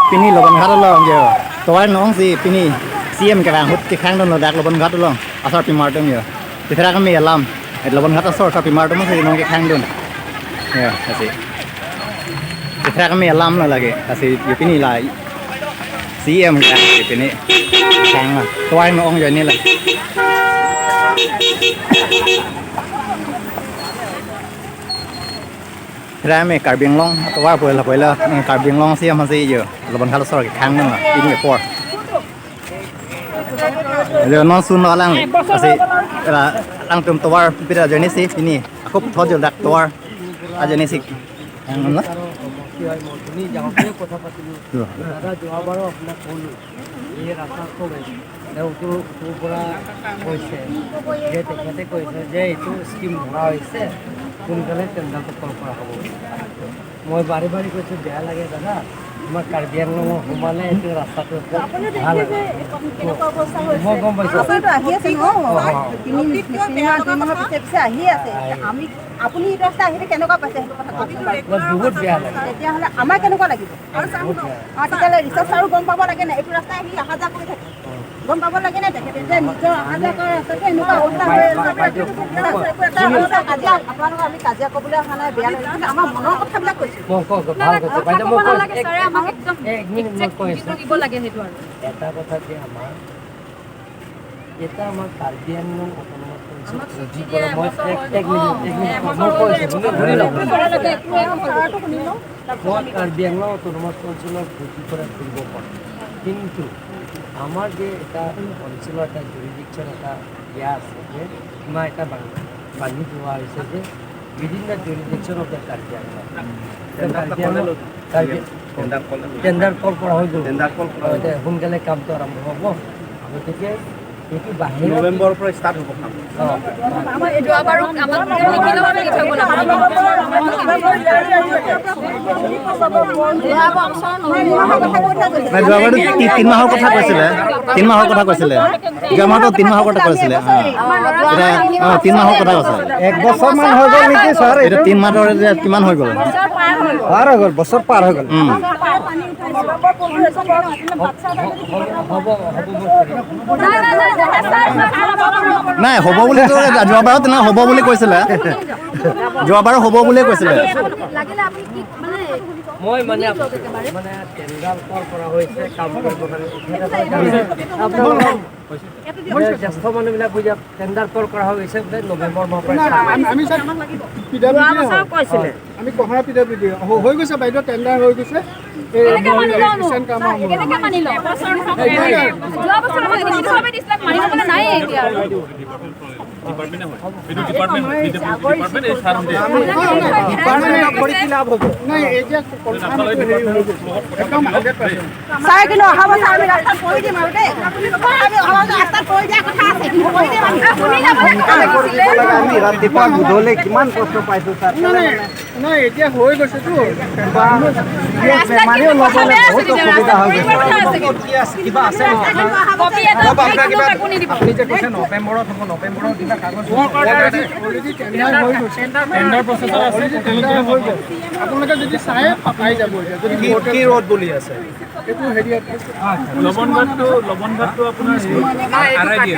Pini Laban Ghat long yo toy nong si pini CM ka hut ki khang don dak Laban Ghat long asar pi martum yo tithra ka me alam et Laban Ghat asar pi martum si nong ki khang don yo asi tithra ka me alam na lage asi yo pini la CM ka pini khang la toy nong yo ni la Rame Karbi Anglongตัวเปิดละเปิดละ Karbi Anglong เสียมันสิอยู่ระบนคาร์ลสอร์ครั้งนึงอ่ะอินเดียปอร์เดี๋ยวนอนซูนนอนล่างสิละล่างเติมตัวเป็นอะไรนี่สิที่นี่akuทอดอยู่ดักตัวอะไรนี่สินั่นละ সোনকালে টেণ্ডাৰটো কল কৰা হ'ব। মই বাৰে বাৰে কৈছোঁ, বেয়া লাগে দাদা, আমাৰ কাৰ্বি আংলঙত সোমালে এইটো ৰাস্তাটো ভাল। মই গম পাইছোঁ। বহুত বেয়া লাগে। তেতিয়াহ'লে আমাৰ কেনেকুৱা লাগিব? তেতিয়াহ'লে ৰিচাৰ্চ আৰু গম পাব লাগে নাই? এইটো ৰাস্তা আহি অহা যোৱা কৰি থাকে, গম পাব লাগে নাই? তেখেতে যে নিজৰ অহা যোৱা কৰা ৰাস্তাটো এনেকুৱা অৱস্থা হৈ আছে। আপোনালোক আমি কাজিয়া কৰিবলৈ অহা নাই, বেয়া লাগে, কিন্তু আমাৰ মনৰ কথাবিলাক কৈছোঁ। এটা কথা যে আমাৰ এটা আমাৰ কাৰ্বি আংলং অট'নমাছ মই এক মিনিট মই কৈছোঁ, শুনি লওক। মই কাৰ্বি আংলং অট'নমাছ অঞ্চলৰ বুজি পৰা কৰিব পাৰোঁ, কিন্তু আমাৰ যে এটা অঞ্চলৰ এটা জুৰিডিকশ্যন এটা দিয়া আছে যে সীমা এটা বান্ধি থোৱা হৈছে যে within the jurisdiction of the Karbi Anglong tender call কৰা হৈ গ'ল, সোনকালে কামটো আৰম্ভ হ'ব। গতিকে এইটো বাহিৰত নৱেম্বৰৰ পৰা ষ্টাৰ্ট হ'ব কাম। যোৱাবাৰতো 3 মাহৰ কথা কৈছিলে, 3 মাহৰ কথা কৈছিলে, যোৱা মাহতো 3 মাহৰ কথা কৈছিলে। এতিয়া 3 মাহৰ কথা কৈছে, 1 বছৰমান হৈ গ'ল নেকি ছাৰ? এতিয়া 3 মাহৰ কিমান হৈ গ'ল? পাৰ হৈ গ'ল, বছৰ পাৰ হৈ গ'ল। নাই হ'ব বুলি যোৱাবাৰত নাই হ'ব বুলি কৈছিলে, যোৱাবাৰ হ'ব বুলিয়ে কৈছিলে। মই মানে মানে টেণ্ডাৰ কল কৰা হৈছে, কাম কৰিব কাৰণে জ্যেষ্ঠ মানুহবিলাক বুজা টেণ্ডাৰ কল কৰা হৈছে নৱেম্বৰ মাহৰ পৰা। আমি আমি কহৰা পি ডাব্লিউ ডি হৈ গৈছে বাইদেউ, টেণ্ডাৰ হৈ গৈছে। ৰাতিপুৱা গধূলি কিমান কষ্ট পাইছো ছাৰ। নাই এতিয়া হৈ গৈছেতো, বেমাৰীও ল'বলৈ বহুত অসুবিধা হৈ গৈছে। আপোনালোকে যদি চাই পাই যাব। কি ৰ'ড বুলি আছে এইটো হেৰি লবণঘাটটো আপোনাৰ আৰাই দিয়ে।